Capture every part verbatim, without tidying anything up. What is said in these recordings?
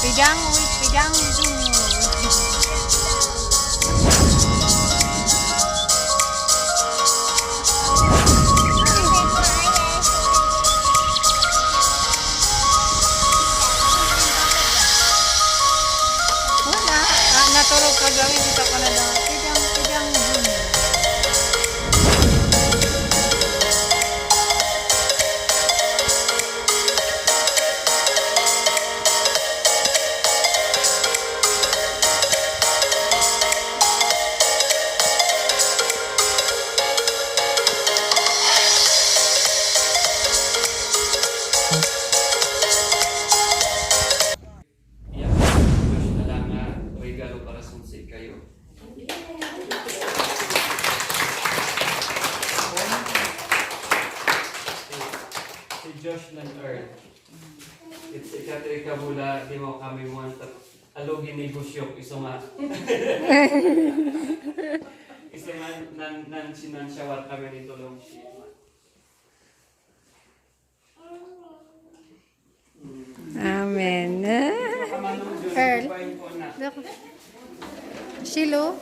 Pidang with pidang. Wala, ah, natulog ka gawin, dito ka na daw. Pidang, pidang. Iya, Diyos na lang nga regalo para sa sikayo. Si, si Josh ng Earth. It's ikatri ka bula, di mo kami muwan tet, alo gini gusyok, iso nga. Iso nga nan, nan, sinan shower kami ni tulong si. Amen. Earl. Shiloh.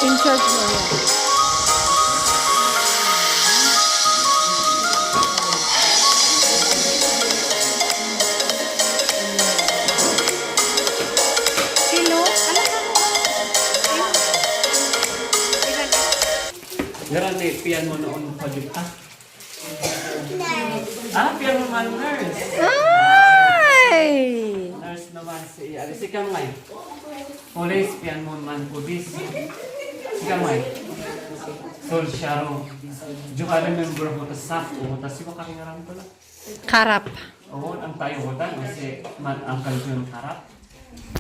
In charge mo yan. Sino? Anak ako. Ngaran ni pian mo noon pa Jupiter? Ah, pian mo man nurse. Ay! Nurse naman si, ano, si Kamay. Police, pian mo man police. Si Kamay. Solsyaro. Di ko remember ko ta sap, o ta si ko kami ngaran ko la. Karap. O, ang tayo ko ta, si man Uncle John Karap.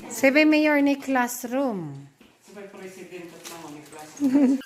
Siyempre mayor ni classroom. Siyempre president at naman ni classroom.